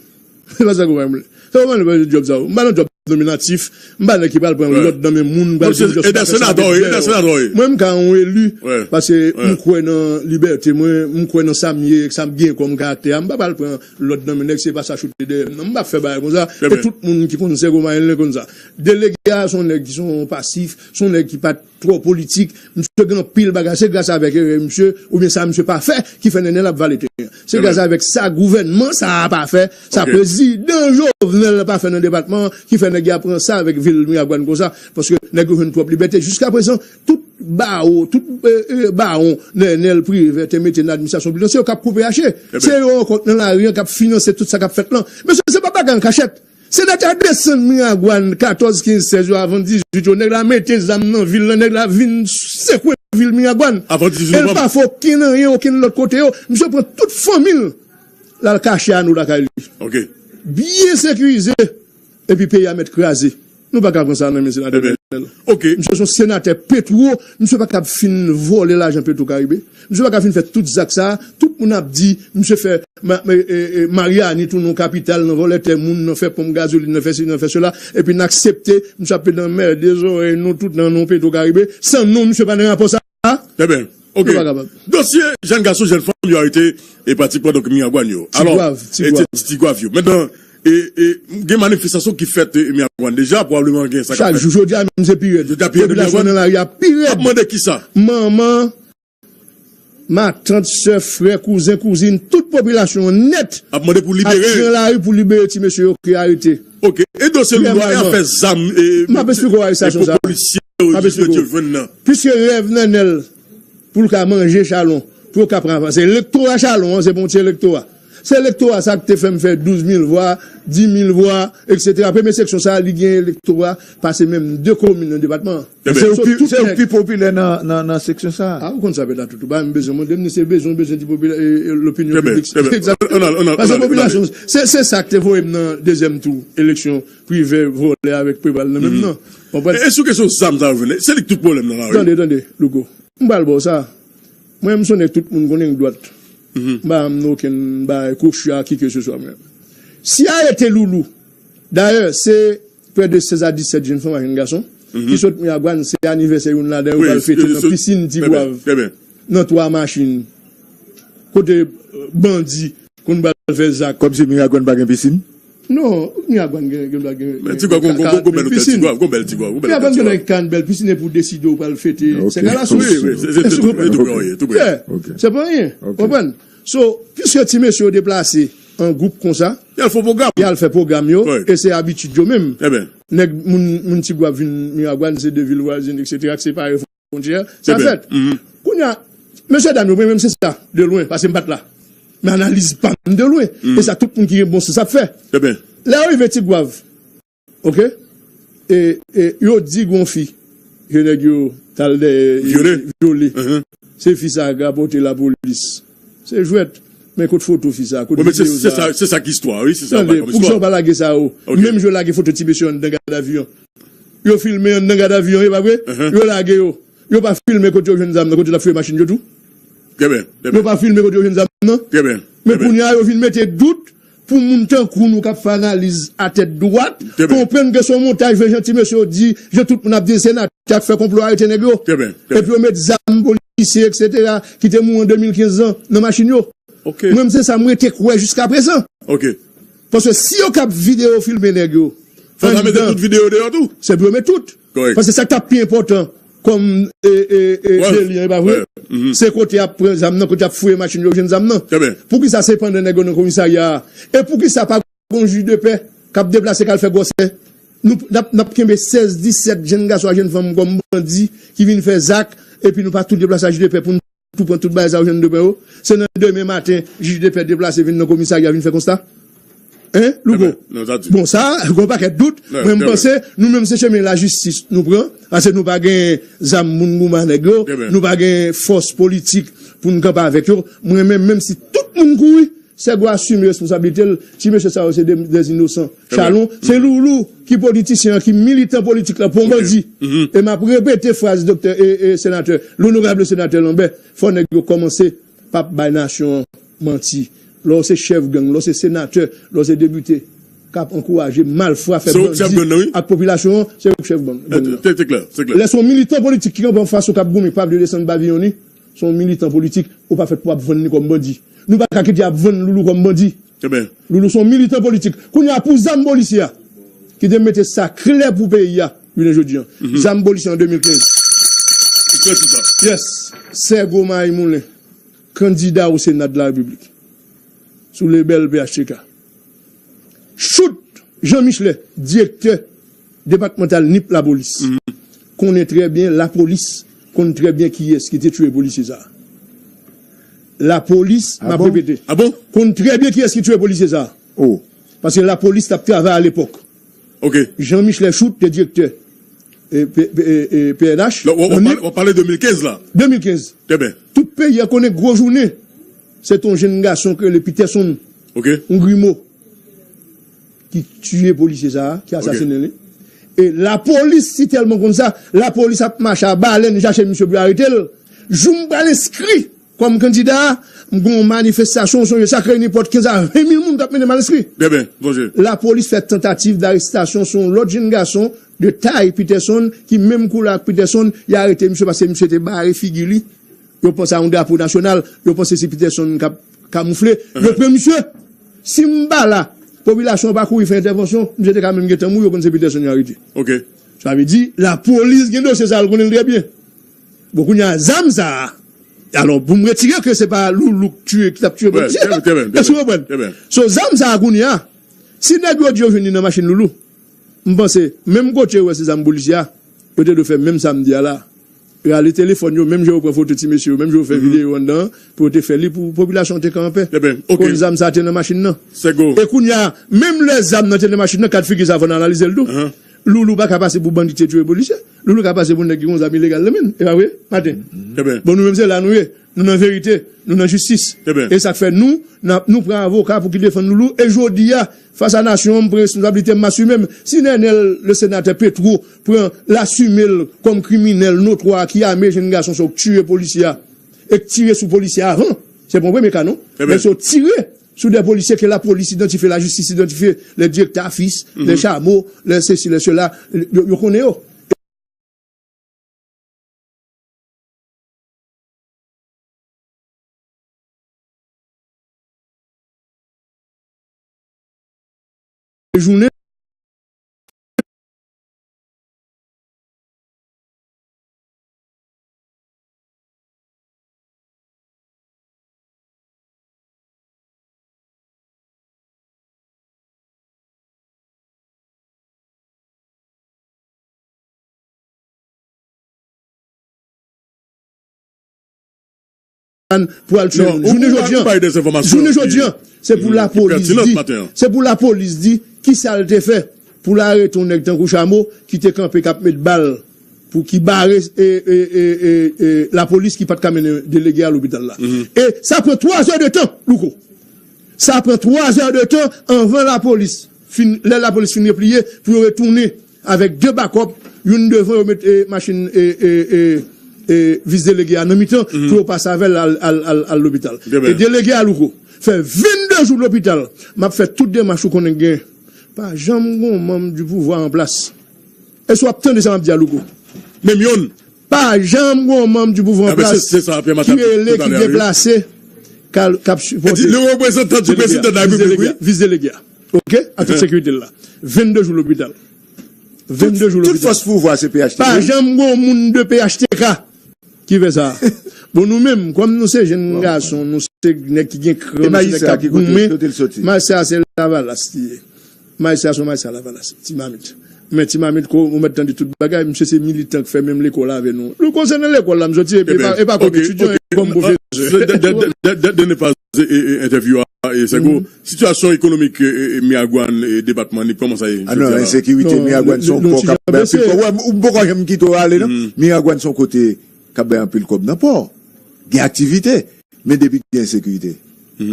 Se pa sa k ou pa renmen. Sa ou pa renmen djòb sa yo. M pa nan djòb nominatif. M pa nèg ki pral pran lòd nan men moun, pral di m jòs pa fè sa. Mwen, m ka yon eli, paske m kwè nan libète mwen, m kwè nan sa m ye, sa m gen kòm karaktè a. M pa pral pran lòd nan men nèg, se pa sa choute dèyè m. Non, m pa fè bagay konsa. E tout moun ki konn Sègo Marie Moulin konn sa. Delege a se yon nèg ki se yon pasif, se yon nèg ki pa t twò politik. Misye gen anpil bagay. Se gras avèk erè misye, oubyen sa misye pa fè, ki fè Nènèl ap vale teren an. Se gras avèk sa gouvènman sa a pa fè, sa prezidan Jovenel pa fè nan depatman an, ki fè nèg yo ap ranse avèk vil Miragwàn konsa, paske nèg yo jwenn twòp libète. Jiskaprezan, tout bawo, tout, e, e, bawon Nènèl, Privè te mete nan administrasyon piblik, se yo k ap koupe rache. Se yo ankò k nan lari an k ap finanse tout sa k ap fèt lan. Mesye, se pa bagay an kachèt. Senatè desann Miragwàn katòz, kenz, sèz yo, avan dizuit yo. Nèg la mete zam nan vil lan, nèg la vin sekwe vil Miragwàn. E l pa fè okenn anyen, okenn lòt kote yo. Misye pran tout fanmi l, l al kache a nou lakay li. Byen sekirize, epi peyi a mèt kraze. Nou pa ka pran sa nan men senatè Nènèl. Misye se yon senatè Petwo, misye pa kab fin vòlè lajan Petwo Karibe. Misye pa ka fin fè tout zak sa a. Tout moun ap di, misye fè Ma-, e, e, e, Maryani tounen yon kapital nan vòlè tè moun, nan fè ponp gazolin, nan fè sesi, nan fè sela, epi n aksepte misye ap pede anmède zòrèy nou tout nan non Petwo Karibe, san non misye pa nan rapò sa a. Trè byen. Ok. Nou pa kapab. Dosye jèn gason, jèn fanm yo arete e pratikman donk Miragwàn yo. Alò, Tigwav, e Tigwav. Ti-, Tigwav yo. Mentnan, e, e, gen manifestasyon ki fèt, e, Miragwàn deja, pwobableman gen sa k ap fèt. Chak jou, jodi a menm se pi rèd. Jodi a pi rèd Miragwàn. Popilasyon nan lari a pi rèd. Ap mande kisa? Manman, matant, sè, frè, kouzen, kouzin, tout popilasyon an nèt ap mande pou libere, ap pran lari pou libere ti mesye yo ki arete. Ok. E dosye Loulo a, e afè zam, e, m ap eksplike w arestasyon sa a. M ap eksplike w. Piske rèv Nènèl pou l ka manje Chalon, pou yo ka pran avanse. Elektora Chalon an, se pa yon ti elektora. Se elektora sa a ki te fè m fè douz mil vwa, di mil vwa, etsetera. Premye seksyon sa a, li gen elektora pase menm de komin nan depatman an. Se yo ki, se yo ki pi popilè nan, nan, nan seksyon sa a. A, ou konn sa, Pèt Latoutou, pa menm bezwen mande m, se bezwen, bezwen di popila-, e, e, lopinyon piblik. Trè byen, trè byen. Egzakteman. Paske popilasyon, se, se sa k te voye m nan dezyèm tou eleksyon Privè vòlè avèk Preval nan menm nan. Konprann? E, e sou kesyon zam sa yo vin, se li k tout pwoblèm nan la, wi. Tande, tande, Louko. M pral ba w sa. Mwen, m se yon nèg tout moun konnen k dwat. M pa nan okenn bagay kwochi a ki ke se swa mwen. Si arete Loulou, dayè, se prè de sèz a disèt jenn fanm ak jenn gason ki sot Miragwàn, se anivèsè youn ladan yo pral fete nan pisin Tigwav, nan twa machin. Kote, euh, bandi konn pral fè zak. Kòmsi Miragwàn pa gen pisin? Non, Miragwàn gen, gen, gen, men gen Tigwav, gon, gon, gon, gon bèl pisin. Tigwav, gon bèl Tigwav, gon bèl Tigwav. Miragwàn gen yon bèl pisin, epi w deside w pral fete. Ok. Se ka la sous. Wi, wi, se, se tou, se tou prè, wi, tou prè. Yeah. Ok. Se pa anyen. Ok. Konprann? So, piske ti mesye yo deplase an gwoup konsa, y al fè pwogram. Y al fè pwogram yo, e se abitid yo menm. Nèg, moun, moun Tigwav vin Miragwàn, se de vil vwazen, et cetera, k separe fwontyè, sa fèt. Kounye a, mesye dam yo, mwen menm se sa, de lwen, paske m pa t la. Men analiz pa m de lwen. E sa tout moun ki gen bon sans ap fè. Lè yo rive Tigwav, ok? E, e yo di gon fi ke nèg yo t al dèyè e vyole. Se fi sa k rapòte lapolis. Se jwèt. Men kot foto fi sa? Kot videyo sa? Se sa k istwa, wi, se sa. Tande, poukisa yo pa lage sa yo? Menm jan yo lage foto ti mesye anndan gadavi an. Yo filme anndan gadavi an, e pa vre? Yo lage yo. Yo pa filme kote yo jwenn zam nan, kote yo t ap fouye machin yo tou? Yo pa filme kote yo jwenn zam nan? Men kounye a, yo vin mete dout pou moun tankou nou k ap fè analiz a tèt dwat, konprann ke se yon montaj, vre jan ti mesye yo di, jan tout moun ap di, senatè a k fè konplo arete nèg yo. Epi yo met zam polisye, et cetera, ki te mouri an de mil kenz lan nan machin yo. Mwen, m se sa m rete kwè jiska prezan. Paske si yo k ap videyo filme nèg yo, fò sa mete tout videyo deyò tou. Se pou yo met tout. Paske sa k t ap pi enpòtan kòm, e, e, e, deli an, e pa vre? Se kote y ap pran zam nan, kote y ap fouye machin yo jwenn zam nan. Poukisa se pandan nèg yo nan komisarya a? E poukisa pa gon jij de pè k ap deplase k al fè gwòsè? Nou, n ap, n ap kenbe sèz, disèt jenn gason ak jenn fanm kòm bandi ki vin fè zak, epi nou pa tou deplase ak jij de pè pou n tou pran tout bagay sa yo, jenn de pè yo. Se nan demen maten, jij de pè deplase vin nan komisarya vin fè konsta. Hein, Louko? Bon, sa, gon pakèt dout. Mwen, m panse, nou menm se chemen lajistis nou pran. Paske nou pa gen zam moun goumen nèg yo. Nou pa gen fòs politik pou n kanpe avèk yo. Mwen menm, menm si tout moun kouri, Sègo asime responsablite l. Ti mesye sa yo se de, de inosan. Chalon, se Loulou ki politisyen an, ki militan politik la, pou yon bandi. E m ap repete fraz doktè, e, e, senatè, lonorab senatè Lambert, fò nèg yo kòmanse p ap bay nasyon an manti. Lè w se chèf gang, lè w se senatè, lè w se depite, k ap ankouraje malfra, fè bandi ak popilasyon an, se ou k chèf gang, gang nan. Lè se yon militan politik ki kanpe anfas ou k ap goumen, k pa vle desann paviyon li, se yon militan politik, ou pa fèt pou ap vann li kòm bandi. Nou pa ka kite y ap vann Loulou kòm bandi. Loulou se yon militan politik. Kounye a, pou zam polisye a, ki te mete sa klè pou peyi a, jounen jodi a. Zam polisye an de mil kenz. Yes. Sègo Mayi Moulen, kandida o Sena de la Repiblik, sou lebèl P H T K. Chout Jean Michelet, direktè depatmantal Nip Lapolis, konnen trè byen, Lapolis konn trè byen kiyès ki te tiye polisye sa a. Lapolis, m ap repete, konn trè byen kiyès ki tiye polisye sa a. Paske Lapolis t ap travay alepòk. Jean Michelet Chout te direktè, e, P-, P-, e, e, P N H. W ap pale de mil kenz la. De mil kenz. Tout peyi a konnen gwo jounen. Se te yon jenn gason ki rele Peterson. Yon grimo. Ki tiye polisye sa a, ki asasinen li. E lapolis, si tèlman konn sa, lapolis ap mache a balèn chache misye pou yo arete l. Jou m pral enskri kòm kandida a, m gen yon manifestasyon, sonje sa, k reyini pòt kenz a ven mil moun k ap mennen m al enskri. Lapolis fè tantativ darestasyon sou yon lòt jenn gason de tay Peterson, ki menm koulè ak Peterson, y arete misye paske misye te bare figi li. Yo panse a yon drapo nasyonal, yo panse se Peterson k ap kamoufle. Yo pran misye. Si m pa la, popilasyon an pa kouri fè entèvansyon, misye te ka menm gentan mouri, yo konn se Peterson yo arete. Sa vle di, lapolis gen dosye sa a, l konnen l trè byen. Bon, kounye a, zam sa a, alò, pou m retire ke se pa Loulou k tiye, ki t ap tiye polisye. Èske w konprann? So, zam sa a, kounye a, si nèg yo di yo jwenn li nan machin Loulou, m panse, menm kote yo wè se zam polisye a, yo te dwe fè menm sa m di a la. Rale telefòn yo, menm jan yo pran foto ti mesye yo, menm jan yo fè videyo anndan an, pou yo te fè li pou popilasyon an te ka anpè. Konn zam sa a te nan machin nan. E kounye a, menm lè zam nan te nan machin nan, kat figi sa a fò n analize l tou. Loulou pa ka pase pou bandi ki te tiye polisye. Loulou ka pase pou nèg ki gon zam ilegal nan men l, e pa vre? Maten. Bon, nou menm se la nou ye. Nou nan verite, nou nan jistis. E sa k fè nou, n ap, nou pran avoka pou ki defann Loulou. E jodi a, fas a nasyon an, m pran responsablite m, m asime m. Si Nènèl, le senatè Petro, pran, l asime l kòm kriminèl notwa ki ame jenn gason sa yo k tiye polisye a, e k tire sou polisye a avan, se pa yon premye ka, non. Nèg sa yo tire sou de polisye ke lapolis idantifye, lajistis idantifye, les directeurs AFIS, les chameaux, les ceci, les cela, yo, yo konnen yo. Jounen. Pou al tchwe moun. Jounen jodi an, jounen jodi an, se pou lapolis di, se pou lapolis di kisa l te fè pou l arete yon nèg tankou Chamo ki te kanpe k ap met bal pou ki bare e, e, e, e, e, lapolis ki pa t ka mennen delege a lopital la. E sa pran twa zè de tan, Louko. Sa pran twa zè de tan anvan lapolis fin, lè lapolis fin repliye pou yo retounen avèk de bakòp, youn devan, yo met e, machin e, e, e, e, vis delege a nan mitan pou yo pase avè l al, al, al, al lopital. E delege a, Louko, fè vennde jou lopital. M ap fè tout demach ou konnen gen. Pa janm gon manm di pouvwa an plas. Èske w ap tande sa m ap di a, Louko? Menm youn. Pa janm gon manm di pouvwa an plas ki rele, ki deplase, k ap sipòte. Le reprezantan di prezidan de la repiblik, wi. Vis delege a. Ok? An tout sekirite l la. Vennde jou lopital. Vennde jou lopital. Tout fòs pouvwa se P H T K. Pa janm gon moun de P H T K ki fè sa. Bon, nou menm, kòm nou se jenn gason, nou se nèg ki gen kran, nou se nèg k ap goumen. Majistra se Lavalas li ye. Majistra se yon majistra Lavalas, Ti Mamit. Men Ti Mamit, ko, ou mèt tande tout bagay, misye se militan k fè menm lekòl avè nou. Nou konsènan lekòl la, m soti, e pa, e pa kòm etidyan, e kòm pwofesè. Dènye faz entèvyou a, e, Sègo, sitiyasyon ekonomik e, e, Miragwàn e depatman Nip, kòman sa ye? Ah non, ensekirite Miragwàn se yon kò k ap bay anpil kòb. Ou poko janm kite w ale, non? Miragwàn se yon kote k ap bay anpil kòb nan pò. Gen aktivite, men depi gen ensekirite,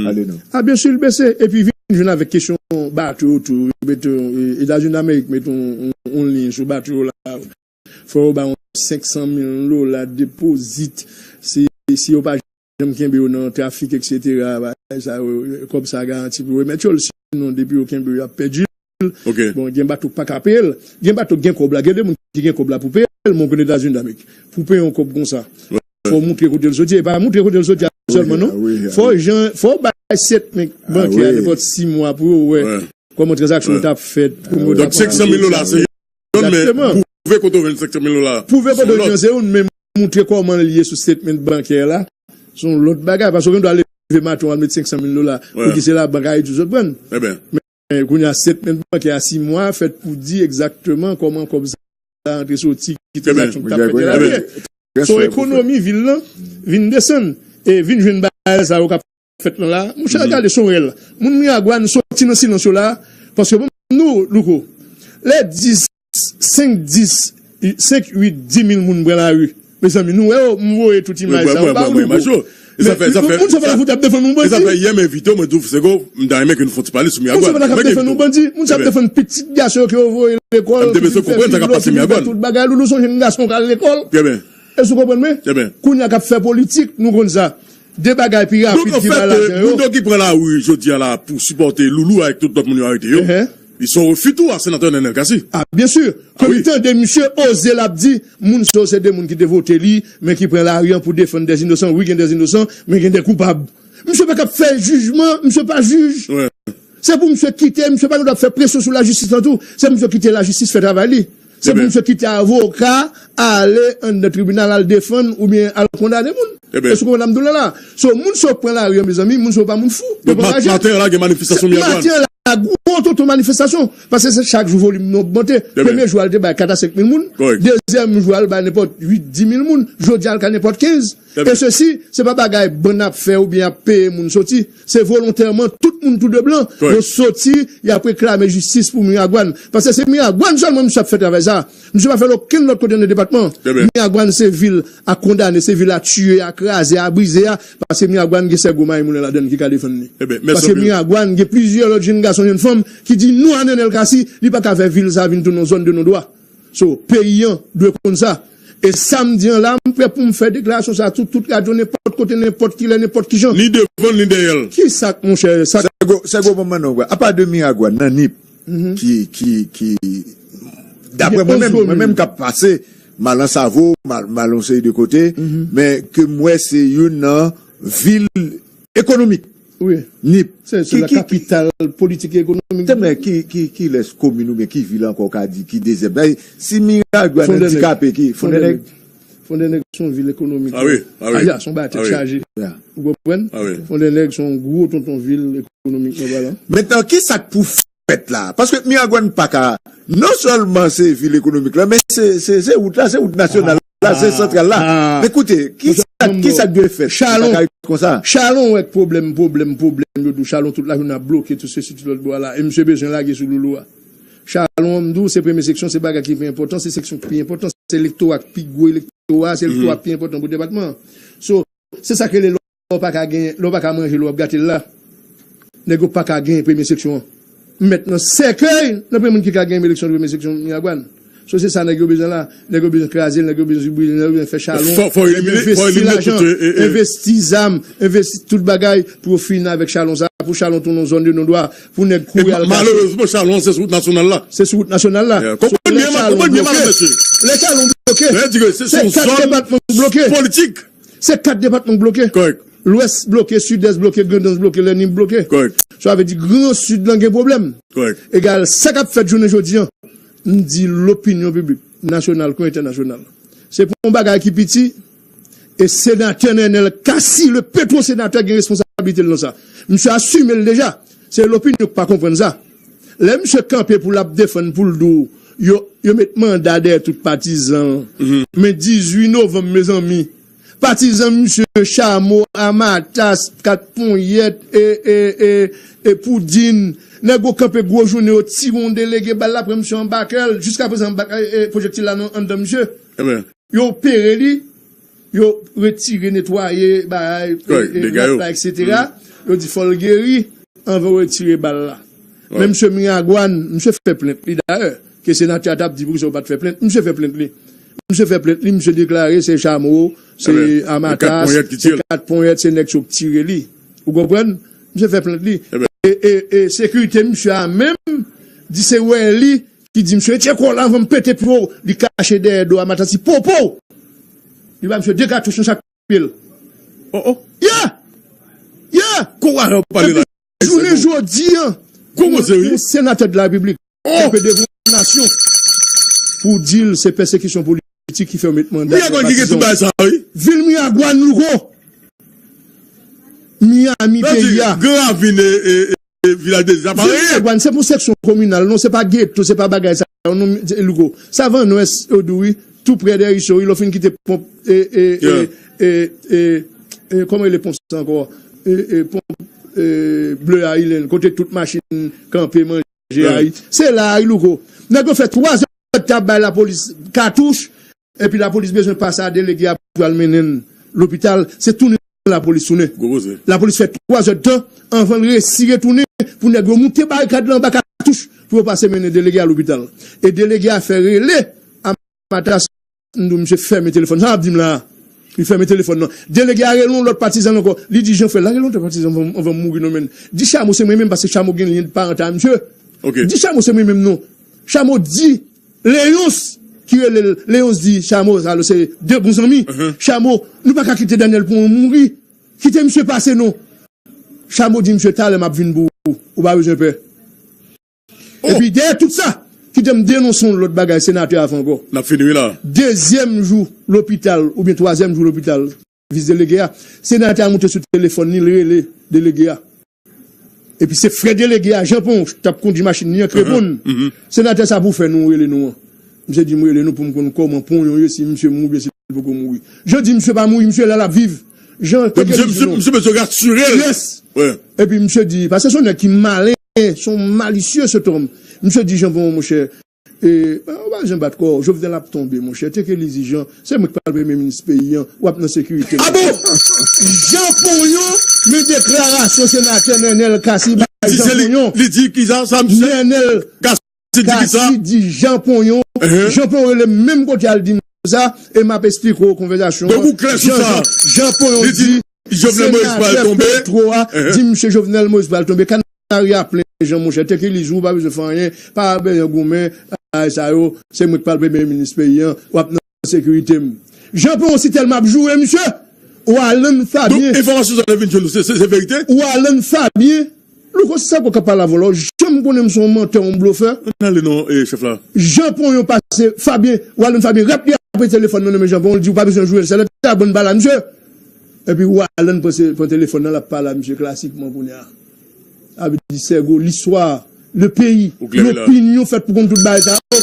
ale non. Ah, byen si, l bese. Epi vin jwenn avèk kesyon bato yo tou. Yo mete, e, Etazini Damerik mete yon, yon, yon liy sou bato yo la. Fò yo ba yon senk san mil dola depozit. Si, si yo pa janm kenbe yo nan trafik, etsetera, bagay sa yo, kòb sa garanti pou yo remèt yo l. Sinon, depi yo kenbe yo, y ap pèdi l. Bon, gen bato k pa ka peye l. Gen bato k gen kòb la. Gen de moun ki gen kòb la pou peye l, men w konn Etazini Damerik. Pou peye yon kòb konsa, fò w montre kote l soti. E pa montre kote l soti a sèlman, non. Fò jan, fò w bay sèt men bankè a nenpòt sis mwa pou yo wè kòman tranzaksyon yo t ap fèt. Donk, senk san mil dola se youn, men pwouve kote w jwenn senk san mil dola. Pwouve kote w jwenn se youn, men montre kòman l ye sou statement bankè la, se yon lòt bagay. Paske w gen dwa leve maten w al met senk san mil dola pou ki se labank Ayiti w sot pran l. Men kounye a, statement bankè a sis mwa fèt pou di egzakteman kòman kòb sa antre soti, ki tranzaksyon ki t ap fèt, etsetera. Se yon ekonomi vil lan vin desann e vin jwenn bagay sa yo k ap fèt lan la. Monchè, gade, se yon rèl. Moun Miragwàn soti nan silans yo la, paske bon, nou, Louko, lè dis, senk, dis, senk, uit, dis mil moun pran lari. Mezanmi, nou wè yo, m voye tout imaj sa yo ba w, Louko. Moun sa pa t ap defann yon bandi. Sa fè yè m envite w, mwen di w, Sègo, m ta renmen ke nou fè yon ti pale sou Miragwàn. Moun sa pa t ap defann yon bandi. Moun sa ap defann pitit gason yo ke yo voye lekòl, ki vin fè pilòt, ki vin fè tout bagay. Loulou se yon jenn gason k al lekòl. Èske w konprann mwen? Kounye a k ap fè politik, nou konn sa. De bagay pi rapid ki bay lajan yo. Donk, anfèt, moun yo ki pran lari jodi a la pou sipòte Loulou avèk tout lòt moun yo arete yo, li se yon refi tou a senatè Nènèl Cassy. Ah, byen si. Kan m tande misye oze l ap di, moun sa yo se de moun ki te vote li, men ki pran lari an pou defann dè inosan. Wi, gen dè inosan, men gen dè koupab. Misye pa ka ap fè jijman, misye pa jij. Se pou misye kite, misye pa gen dwa ap fè presyon sou lajistis lan tou. Se pou misye kite lajistis fè travay li. Se pou misye kite avoka ale anndan tribinal al defann oubyen al kondane moun. Èske w konprann sa m di w la la? So, moun sa yo k pran lari an, mezanmi, moun sa yo pa moun fou. Yo pa raje. Maten an la, gen manifestasyon Miragwàn. Maten an la, gwo tonton manifestasyon. Paske se chak jou volim nan ogmante. Premye jou a, l te bay kat a senk mil moun. Dezyèm jou a, l bay nenpòt uit, dis mil moun. Jodi a, l ka nenpòt kenz. E sesi, se pa bagay bann ap fè oubyen ap peye moun soti. Se volontèman, tout moun tou de blan, yo soti, y ap reklame jistis pou Miragwàn. Paske se Miragwàn sèlman misye ap fè travay sa. Misye pa fè l okenn lòt kote nan depatman. Miragwàn se vil a kondane, se vil a tiye, a kraze, a brize a. Paske Miragwàn gen sè gwo mayi moulen ladan l ki ka defann li. Paske Miragwàn gen plizyè lòt jenn gason, jenn fanm ki di non a Nenel Cassy, li pa ka fè vil sa vin tounen yon zòn de non dwa. So, peyi an dwe konn sa. E samdi an la, m prè pou m fè deklarasyon sa sou tout radyo, nenpòt kote, nenpòt kilè, nenpòt kijan. Ni devan l, ni dèyè l. Ki sa k, monchè, sa k Sègo, Sègo, bon, mwen non, apa de Miragwàn, nan Nip, ki, ki, ki, daprè mwen menm, mwen menm k ap pase, m al an Savo, m al, m al yon seri de kote, men ke m wè se youn nan vil ekonomik. Wi. Nip. Se, se la kapital politik e ekonomik. Tè, men ki, ki, ki lès komin oubyen ki vil ankò w ka di ki dezyèm? Si Miragwàn andikape, ki Fondènèg? Fondènèg se yon vil ekonomik. Ah wi, ah wi. Ah ya, se yon bagay tèt chaje. Ou konprann? Fondènèg se yon gwo tonton vil ekonomik nan Balan. Mentnan, ki sa k pou fèt la? Paske Miragwàn pa ka, non sèlman se vil ekonomik la, men se, se, se wout la, se wout nasyonal la, se santral la. Men koute, ki sa, ki sa k dwe fèt? Chalon. Sa ka ret konsa. Chalon wè pwoblèm, pwoblèm, pwoblèm, yo di w Chalon tout lajounen ap bloke, tout sesi, tout lòt bò a la. E misye bezwen lage sou loulou a. Chalon, m di w, se premye seksyon, se bagay ki pi enpòtan, se seksyon ki pi enpòtan, se elektora ki pi gwo elektora, se elektora ki pi enpòtan pou depatman an. So, se sa k rele lè w pa ka genyen, lè w pa ka manje, lè w ap gate l la. Nèg yo pa ka genyen premye seksyon an. M mèt nan sèkèy nan premye moun ki ka genyen eleksyon premye seksyon Miragwàn. So, se sa nèg yo bezwen la. Nèg yo bezwen kraze l, nèg yo bezwen brize l, nèg yo bezwen fè Chalon. Fò, fò elimine, fò elimine tout, e, e, e. Envesti zam, envesti tout bagay pou yo fini avèk Chalon sa, pou Chalon tounen yon zòn de non dwa, pou nèg kouri al kache. Malerezman, Chalon se sou wout nasyonal la. Se sou wout nasyonal la. Konprann byen, konprann byen, mesye. Lè Chalon bloke, se kat depatman k bloke. Politik. Se kat depatman k bloke. Lwès bloke, Sidès bloke, Grandans bloke, Lènib bloke. Sa vle di Gran Sid lan gen pwoblèm. Egal, sa k ap fèt jounen jodi an, m di lopinyon piblik nasyonal kon entènasyonal. Se pou yon bagay ki piti, e senatè Nenel Cassy, le petwo senatè, gen responsablite l nan sa. Misye asime l deja. Se lopinyon k pa konprann sa. Lè misye kanpe pou l ap defann, pou l di w, yo, yo met manda dèyè tout patizan. Men dizuit novanm, mezanmi, patizan misye, Chamo, Amatas, Kat Ponyèt, e, e, e, e Poudin, nèg yo kanpe gwo jounen, yo tire yon delege, bal la pran misye anba kè l. Jiskaprezan, anba, e, e, pwojektil la nan anndan misye. Yo opere li, yo retire, netwaye, bagay, e, e, rad la, etsetera. Yo di fò l geri anvan yo retire bal la. Men misye Miragwàn, misye fè plent li dayè, ke senatè a t ap di poukisa yo pa t fè plent. Misye fè plent li. Misye fè plent li, misye deklare se Chamo, se Amatas, se Kat Ponyèt, se nèg sa yo k tire li. Ou konprann? Misye fè plent li. E, e, e sekirite misye a menm di se wè li ki di misye, "Retire kò w la anvan m pete pye w." Li kache dèyè do Amatas, li popo! Li ba misye de katouch nan chak pye l. Oh, oh. Yeah! Yeah! Kouraj w ap pale la. Epi jounen jodi an, yon senatè de la Repiblik kanpe devan yon nasyon pou di l se pèsekisyon politik ki fè yo met manda. Miragwàn ki gen tout bagay sa, wi. Vil Miragwàn, Louko. Miami, peyi a. Gran Ravin, e, e, e, Vilaj de Lez, sa pa anyen. Vil Miragwàn, se pou seksyon kominal, non, se pa geto, se pa bagay sa, non, Louko. Savann Wès, yo di w, wi, tou prè dè Riso, wi, lè w fin kite ponp, e, e, e, e, e, e, kòman rele ponp sa ankò? E, e, ponp, e, ble a, Ilèn, kote tout machin kanpe, manje. Jay. Se la, Louko. Nèg yo fè twa zè d tan ap bay lapolis katouch, epi lapolis bezwen pase a delege a pou al mennen l lopital. Se tounen lapolis tounen. Lapolis fè twa zè d tan anvan l resi retounen pou nèg yo moute barikad la anba katouch pou yo pase mennen delege a lopital. E delege a fè rele Amatas, m di w, misye fèmen telefòn. Sa w ap di m la a? Li fèmen telefòn nan. Delege a rele yon lòt patizan l ankò. Li di, "Jan frè, lage lontan patizan anvan, anvan m mouri non, men." Di Chamo se mwen menm, paske Chamo gen lyen parantal a misye. Di Chamo se mwen menm non. Chamo di Leyons, ki rele l, Leyons di Chamo, sa se de bon zanmi. Chamo, nou pa ka kite Daniel pou yon mouri. Kite misye pase non. Chamo di misye, "Talè m ap vin pou ou. Ou pa bezwen pè." Epi dèyè tout sa, kite m denonse yon lòt bagay senatè a fè ankò. N ap fini wi la. Dezyèm jou lopital, oubyen twazyèm jou lopital, vis delege a, senatè a moute sou telefòn li, l rele delege a. Epi se frè delege a, Jan Ponyon, t ap kondui machin li an, Kreponn. Senatè sa pou fè nou rele nou an. Misye di m rele nou pou m konn kòman Ponyon ye, si misye mouri oubyen si l poko mouri. Jan di misye pa mouri, misye la l ap viv. Jan te ke li di nou. Misye bezwen rasire l. Yes. Epi misye di, paske se yon nèg ki malen, se yon malisye se tòm. Misye di Jan Ponyon, monchè, E, ou pa bezwen bat kò w, Jovenel ap tonbe, monchè. Teke l izi, Jan. Se mwen k pral premye minis peyi an, w ap nan sekirite. A bon? Jan Ponyon, men deklarasyon senatè Nenel Cassy bay Jan Ponyon. Li di ki sa, sa, misye? Nenel Cassy di ki sa? Cassy di Jan Ponyon. Jan Ponyon rele m menm kote a, l di m sa, e m ap esplike w konvèsasyon an. Donk, ou klè sou sa? Jan Ponyon di, Jovenel Moïse pral tonbe. Petro a di misye Jovenel Moïse pral tonbe. Kanari a plen, Jan, monchè. Teke lizi, ou pa bezwen fè anyen, pa bezwen goumen, bagay sa yo. Se mwen k pral premye minis peyi an, w ap nan sekirite m. Jan Ponyon, si tèlman ap joure misye. Walan Fabien. Donk, enfòmasyon sa yo vin jwenn nou, se, se, se verite? Walan Fabien, Louko, se sa w k ap pale avè w la, w janm konnen m se yon mantè, yon blofè. Ann ale non, e, chèf la. Jan Ponyon pase, Fabien, Walan Fabien, rèp li ap pran telefòn nan nan men Jan Ponyon, l di w pa bezwen joure l, sèlè ta bann bala misye. Epi Walan pran se, pran telefòn nan, l ap pale a misye klasikman kounye a. Sa vle di, Sègo, listwa, le peyi, lopinyon fèt pou konn tout bagay sa yo.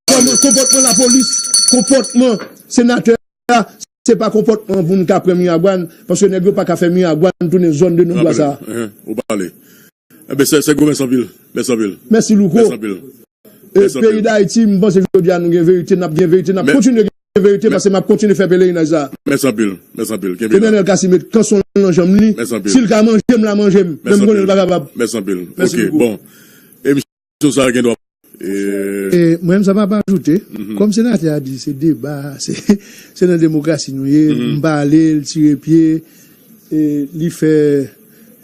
Kòman konpòtman lapolis, konpòtman senatè a, se pa konpòtman pou n ka pran Miragwàn, paske nèg yo pa ka fè Miragwàn tounen zòn de Nonbwa sa. Ou pale. Enben, Sègo, mèsi anpil. Mèsi anpil. Mèsi, Louko. Mèsi anpil. E peyi Dayiti, m panse jodi a nou gen verite, n ap gen verite, n ap kontinye gen verite, paske m ap kontinye fè pelerinaj sa. Mèsi anpil. Mèsi anpil. Kenbe la. Ke Nenel Cassy met kanson l nan janm li. Mèsi anpil. Si l ka manje m, l a manje m. Men m konnen l pa kapab. Mèsi anpil. Mèsi, Louko. Bon. Emisyon sa a gen dwa. E, mwen menm, sa m ap ajoute, kòm senatè a di, se deba, se, se nan demokrasi nou ye, m pale, l tire pye, e, li fè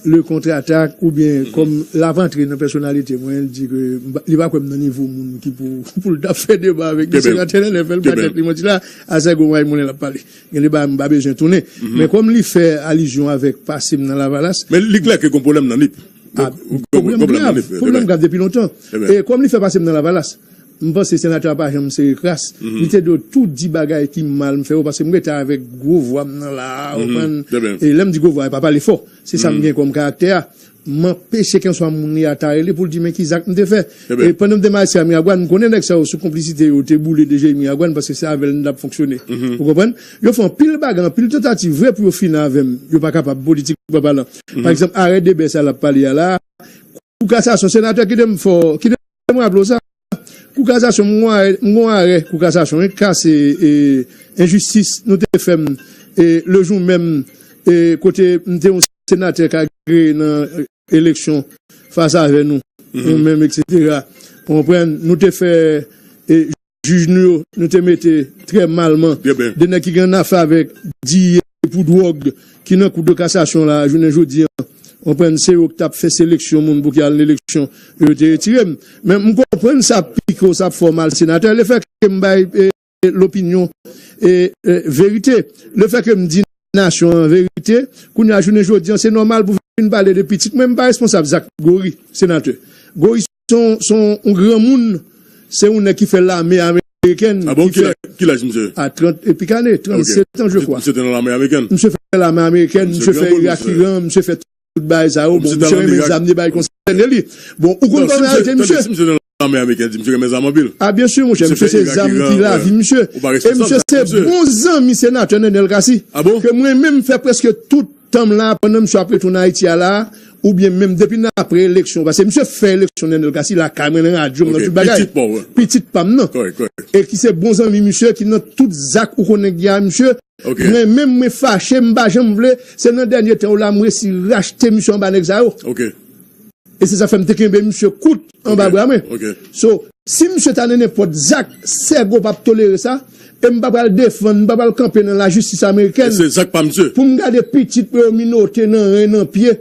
le kontratak, oubyen kòm l ap antre nan pèsonalite mwen, l di ke m pa, li pa kwè m nan nivo moun ki pou, pou l t ap fè deba avèk li. Senatè Nenel fè l pa tèt li manti la, a Sègo May Moulen l ap pale. Gen deba m pa bezwen tounen. Men kòm li fè alizyon avèk pase m nan Lavalas. Men li klè ke gon pwoblèm nan Nip. Pwoblèm grav, pwoblèm grav depi lontan. E kòm li fè pase m nan Lavalas, m panse senatè a pa janm sere kras. Li te dwe tou di bagay ki mal m fè yo, paske m rete avèk gwo vwa m nan la a, ou konprann? E lè m di gwo vwa, e pa pale fò. Se sa m gen kòm karaktè a. M anpeche kenswa moun li a ta rele pou l di men ki zak m te fè. E pandan m te majistra Miragwàn, m konnen nèg sa yo sou konplisite yo te boule D G I Miragwàn, paske se avè l m t ap fonksyone. Ou konprann? Yo fè anpil bagay, anpil tantativ vre pou yo fini avè m. Yo pa kapab, politik pa palan. Pa egzanp, arè Debè sa l ap pale a la, Kou kasasyon, senatè, kite m fè w, kite m raple w sa. Kou kasasyon, m gon arè, m gon arè kou kasasyon, wi, ka se, e, enjistis nou te fè m, e, le jou menm, e, kote m te yon senatè k agre nan, e, eleksyon fas avè nou, nou menm, etsetera. Ou konprann? Nou te fè, e, jij nou yo, nou te mete trè malman. De nèg ki gen afè avèk D E A pou dwòg, ki nan kou de kasasyon la, jounen jodi a. Ou konprann, se yo ki t ap fè seleksyon moun pou ki al nan eleksyon, yo te retire m. Men m konprann sa pike w, sa ap fè w mal, senatè. Lefètke m bay, e, lopinyon, e, e, verite, lefètke m di nasyon an verite, kounye a jounen jodi a, se nòmal pou vin pale de pitit mwen, m pa responsab zak Gory, senatè. Gory se yon, se yon, yon granmoun, se yon nèg ki fè lame amerikèn. A bon, ki laj misye? A trant e pik ane, trannsèt an, je crois. Misye te nan lame amerikèn. Misye fè lame amerikèn, misye fè Irak, Iran, misye fè tout bagay sa yo. Bon, misye renmen zam, de bagay konsène li. Bon, ou konn kòman yo arete misye? Si misye nan lame amerikèn, di misye renmen zam anpil. A, byen si, monchè, misye se zam ki lavi misye. E misye se bon zanmi senatè Nenel Cassy. Ke mwen menm fè prèske tout tan m la, pandan misye ap retounen Ayiti a la, oubyen menm depi nan apre eleksyon, paske misye fè eleksyon Nenel Cassy lakay mwen, nan radyo m, nan tout bagay. Pitit pa w, wi. Pitit pa m nan. E ki se bon zanmi misye, ki nan tout zak ou konnen ki a misye. Mwen menm, mwen fache, m pa janm vle, se nan dènye tan yo la, m resi rachte misye anba nèg sa yo. E se sa fè m te kenbe misye kout anba bra mwen. So, si misye ta nan nenpòt zak, Sègo p ap tolere sa, e m pa pral defann, m pa pral kanpe nan lajistis amerikèn pou m gade pitit mwen yo minote nan ren, nan pye,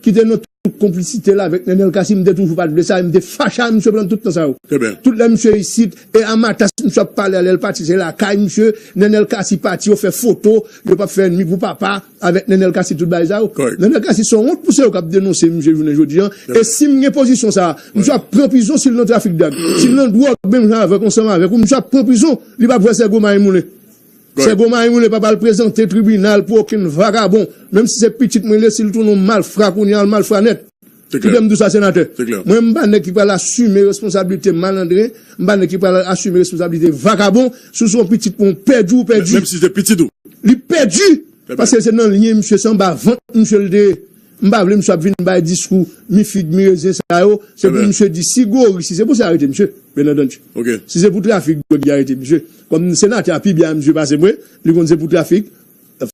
ki te nan tout konplisite la avèk Nenel Cassy, m te toujou pa t vle sa, e m te fache a misye pandan tout tan sa yo. Tout lè misye isit, e a matas misye ap pale a, lè l pati, se lakay misye, Nenel Cassy pati, yo fè foto, yo p ap fè ènmi pou papa, avèk Nenel Cassy, tout bagay sa yo. Nenel Cassy se yon wont pou se yo k ap denonse misye jounen jodi a. E si m gen pozisyon sa a, misye ap pran prizon si l nan trafik drag. Si l nan dwòg, menm jan avèk, ansanm avèk ou, misye ap pran prizon. Li p ap jwe Sègo May Moulen. Sègo May Moulen pa pral prezante tribinal pou okenn vagabon. Menm si se pitit mwen li ye, si l tounen yon malfra kounye a, l malfra nèt. Kite m di w sa, senatè. Mwen, m pa nèg ki pral asime responsablite malandren, m pa nèg ki pral asime responsablite vakabon. Si w se yon pitit mwen, w pèdi, w pèdi. Menm si se pitit ou. Li pèdi! Paske se nan lyen misye, se anba vant misye l te ye. M pa vle misye ap vin bay diskou mi fig, mi rezen sa yo. Se pou misye di si Gori, si se pou sa arete misye, byen antandi. Si se pou trafik dwòg li arete misye. Kòm senatè a pi byen a misye pase mwen, li konn se pou trafik,